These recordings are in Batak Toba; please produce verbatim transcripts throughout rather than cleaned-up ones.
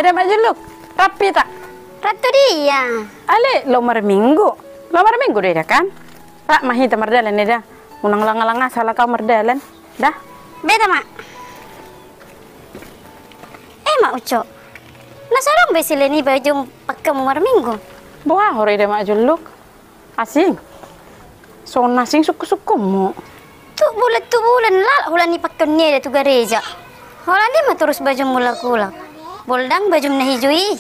Eda Mak Julluk, rap hita. Rap tu dia? Ale, laho marminggu. Laho marminggu do eda kan? Rap ma hita mardalan eda. Unang langa-langa salah kau mardalan. Da. Beta ma. Eh, Mak Ucok. Na so adong be silean i bajum pakkemu marminggu? Boha ho ro eda Mak Julluk? Asing. Songon na asing sungkun-sungkunmu. Tu bulan tu bulan lalap holan i pakkemu eda tu gareja. Holan i ma torus bajum mulak-ulak. Boi ndang bajum na ijo i.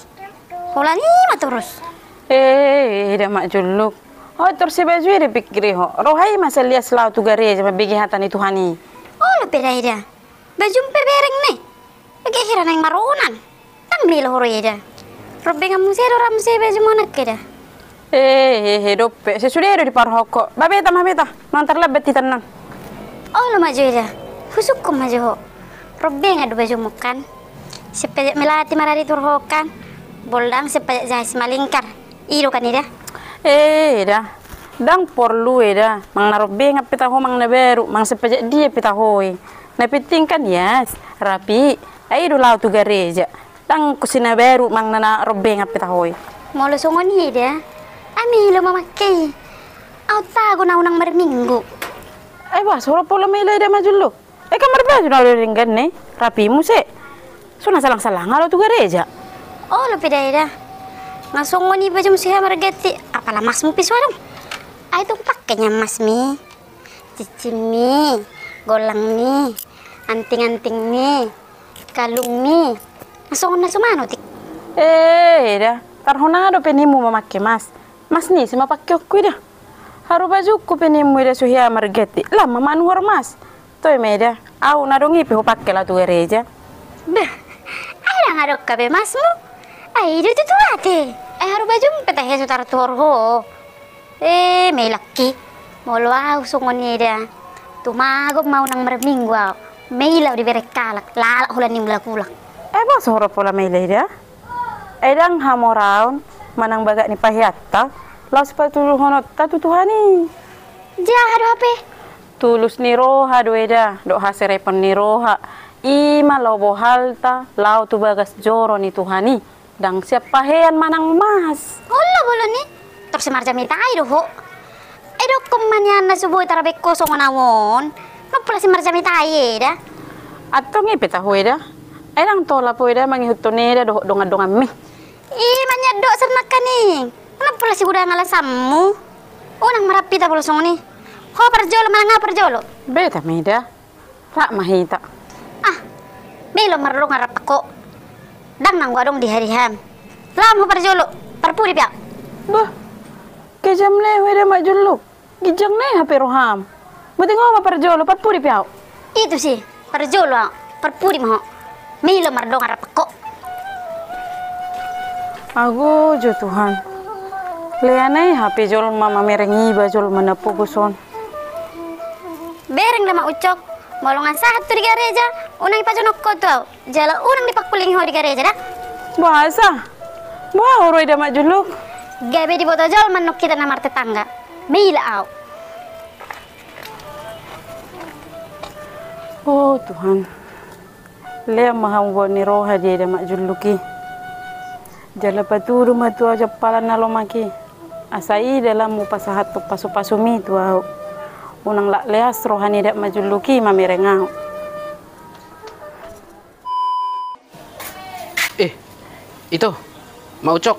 Holan i ma torus. Eh, eda Mak Julluk. Ho torus i baju i dipikiri ho. Roha i ma salias laho tu gareja mambege hata ni Tuhan i. Olo pe da eda. Bajum pe bereng ne. Bege hira naeng maronan. Ndang milo ho ro eda. Rombengan muse do ra muse bajum on angka eda. Eh, eh, eh, dope. Sesude do diparhoko. Ba beta ma beta. Nunga tarlambat hita annon. Olo ma jo eda. Husungkun ma jo ho. Rombengan do bajum on kan. Sian pajak melati maradi tu roha on kan. Boi ndang sian pajak jaha simalingkar. I do kan eda. Eh, eda. Ndang porlu eda. Manang na rombengan pe taho manang na baru. Manang sian pajak dia pe taho i. Na penting kan ias, rapi, ai i do laho tu gareja. Ndang anggo si na baru manang na rombengan pe taho i. Molo songon i eda, ai milo mamangke i. Au tago na unang marminggu. Ai boha so ro pola maila eda Mak Julluk. Ai kan marbaju na olo denggan ne, rapi muse. So na salang-salang laho tu gareja. Olo pe da eda. Nga songon i bajum so hea marganti, apala masmu pe so adong. Ai tung pake nian masmi. Cincinmi, gollangmi, anting-antingmi, kalungmi, na songon na suman otik. Eh, eda, tar hona dope nimmu mamangke mas. Mas ni si ma pangkeonku eda. Haru bajungku pe nimmu eda so hea marganti, lam ma manuhor mas. Toe ma eda, au na adong i pe hupangke laho tu gareja. Bah, ai ndang adong hape masmu. Ai i do tutu ate. Ai haru bajum pe tahe so tartuhor ho. Eh, mailangki. Molo au songon i eda. Tumagon ma unang marminggu au. Maila au dibereng halak, lalap holan i mulak-ulak. Eh, boha so ro pola maila eda. Ai ndang hamoraon manang bagak ni paheanta laos patuduhononta tu Tuhan i. Jaha do hape. Tulus ni roha do eda, dohot haserepon ni roha. I ma lobo halta laho tu bagas joro ni Tuhan i. Ndang sian pahean manang mas. Olo bolon i. Tor si marjamita i do ho. Ai dokkon ma nian na so boi tarbaen ho songon au on. Ndang pola si marjamita i eda. Antong i pe taho eda. Ai ndang tolap ho eda mangihuthon eda dohot dongan-donganmi. I ma nian do sernangkaning. Ndang pola si godang alasanmu. Unang ma rap hita molo songon i. Ho parjolo manang au parjolo. Beta ma eda. Rap ma hita. Ah, milo mardongan rap ho. Ndang nanggo adong di hariam. Lam ho parjolo, parpudi pe au. Bah, kejam na ho eda Mak Julluk. Ginjang na hape roham. Boti ho ma parjolo, parpudi pe au. I tusi, parjolo au, parpudi ma ho. Milo mardongan rap ho. Ago jo Tuhan. Lea na hape jolma mamereng iba jolma na pogos on. Bereng da Mak Ucok, molo nga sahat tu di gareja, unang ipajonok ho tu au, jala unang dipangkulingi ho di gareja da. Boasa? Boha ho ro eda Mak Julluk? Gabe diboto jolma annon hita na martetangga. Maila au. O Tuhan. Lean ma hamu baoa ni roha di eda Mak Julluk i. Jala patudu ma tu au jampalan na lomak i. Asa i dalanmu pasahathon pasupasumi tu au. Unang lak leas roha ni eda Mak Julluk i mamereng au. Eh, ito, Mak Ucok.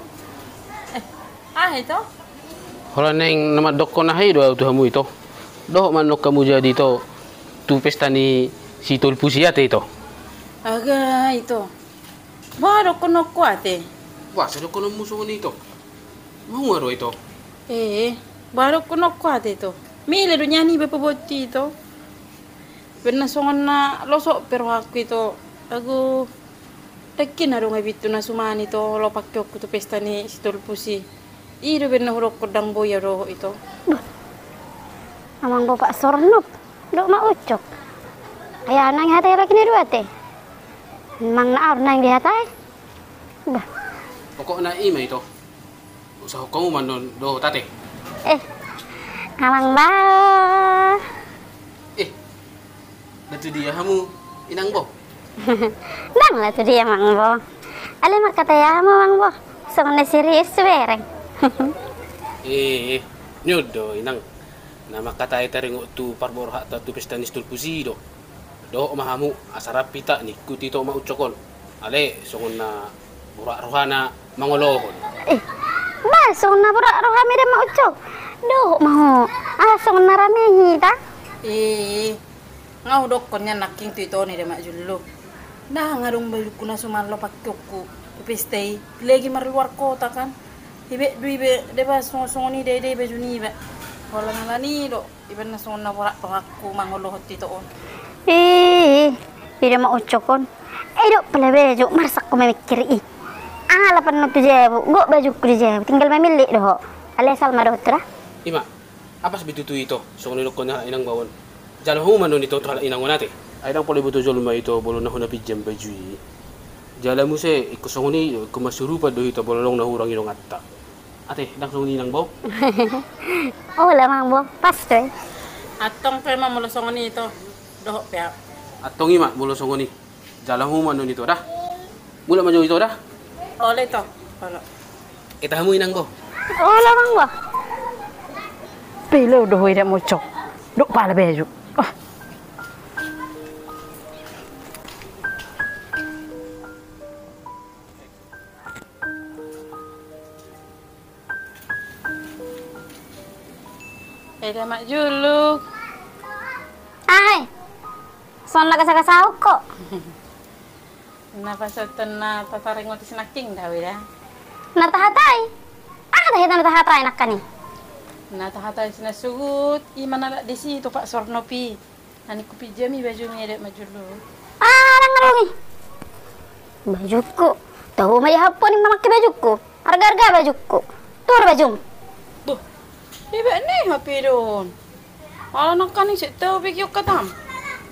Eh, aha ito? Holan naeng na mandokkon aha i do au tu hamu ito. Dohot ma annon hamu jadi ito tu pesta ni si Tolpus i ate ito. Aga ito. Boha dokkon ho ate? Boasa dokkon ho musongon i ito? Maua do ito. Eh, boha dokkon ho ate ito? Mele do nian iba paboti ito. Baen na songon na losok pe rohangku ito. Ago. Dangkin adong habintu na suman ito, laho pangkeonku tu pesta ni si Tolpus i. I do baen na hudokkon ndang boi au dohot ito. Bah. Amang bopak sornup. Dohot Mak Ucok. Ai aha naeng dihatai halak i na dua ate? Manang na aha naeng dihatai? Bah. Pokokna i ma ito. Usahon hamu ma annon dohot ate. Eh, amang bao. Eh, laho tu dia hamu inang bao? Ndang laho tu dia amang bao. Ale mangkatai aha ma amang boa? Songon na serius tu bereng. Eh, eh, ni on do inang. Na mangkatai taringot tu parborhat ta tu pesta ni Stulpus i do. Dohot ma hamu, asa rap hita ningku tu ito Mak Ucok on. Ale songon na borat rohana mangolohon. Eh, ba songon na borat rohami da Mak Ucok? Dohot ma ho, ala songon na rame hita. Eh, nga hudokkon nian nangkin tu ito ni da Mak Jullu. Ndang adong bajungku na sumallop pakeonku tu pesta i, lagi marluar kota kan. Ibe do ibe deba songon songon i, dai dai baju niba. Holan alani do. Iba na songon na borat rohangku mangolohon tu ito on. Ih, ida Mak Ucok on. Ai do pala baju, marsak ho mamikiri i. Ala pannon tu jabu, gok bajungku di jabu, tinggal mamillit do ho. Ale sal ma dohot tu da. Ima, apas be tutu ito, songon na nidokkon ni halak inang bao on. Jalo hamu ma annon ito tu halak inang on ate. Ai ndang pola diboto jolma ito molo na hona pinjam baju i. Jala muse ingkon songon i, ingkon masurupan do hita molo adong na hurang i donganta. Ate, ndang songon i inang bao? Olo amang boa, pas do i. Antong pe ma molo songon i ito, dohot pe au. Antong i ma molo songon i. Jalo hamu ma annon ito da. Mulak ma jo ito da. Olo ito, olo. Ita hamu inang bao. Olo amang boa. Pilo do ho ida Mak Ucok. Dok pala baju. Ah. Eda Mak Jullu. Aha i? Songon na gasa-gasa au ho. Na pasahaton na tataringot i sinangkin da au eda. Na tahatai? Aha da hita na tahatai nangkaning? Na tahatai sinasuhut i manalak disi tu Pak Sornopi. Ani kupinjami bajumi eda Mak Jullu. Ah, ndang adong i. Bajungku. Tau ma di hapu ni mamake bajungku. Arga-arga bajungku. Tuor bajum. Boh. Iba ni hape don. Ala nangkaning sek tau begion hatam.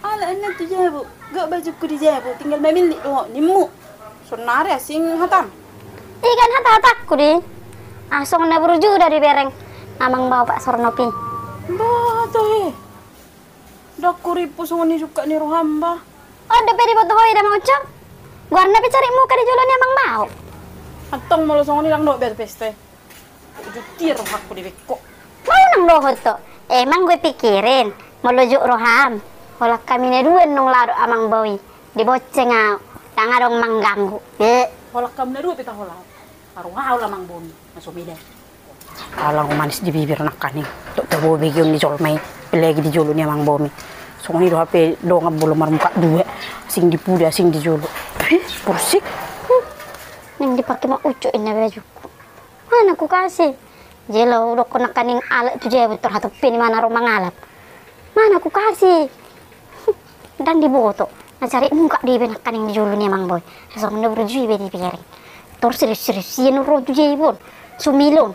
Ala annon tu jabu. Gok bajungku di jabu. Tinggal mamillit do ho nimmu. Sonari asing hatam. Ikan hata-hatangku di. Ah, songon na burju da dibereng amang bao Pak Sornopi. Bah, tahe. Ndang hurimpu songon i sungkap ni roham bah. On dope diboto ho eda Mak Ucok. Goarna pe carik muka di jolo ni amang bao. Antong molo songon i ndang dohot be au tu pesta i. Uju tir rohangku di bengkok. Mau ndang dohot ho. Emang gue pikirin molo juk roham. Holan hami na dua annon laho dohot amang bao i. Dibonceng au. Ndang adong mangganggu. Be. Holan hami na dua pe taho laho. Arung au lamang boni, na so mida. Ala manis di bibir nangkaning. Tok tabo begion ni jolma i, apalagi di jolo ni amang bomi. Songon i do hape dongan molo marmuka dua, asing di puda, asing di jolo. Heh, porsik. Huh. Naeng dipake Mak Ucok inna bajungku. Mana kukasih? Jolo hudokkon nangkaning alap tu jabu tor hatop pe ni mana ro mangalap. Mana kukasih? Ndang diboto. Na carik muka do iba nangkaning di jolo ni amang boy. Songon na burju iba dibereng. Tor serius-serius i annon ro tu jabu on. Sumilon.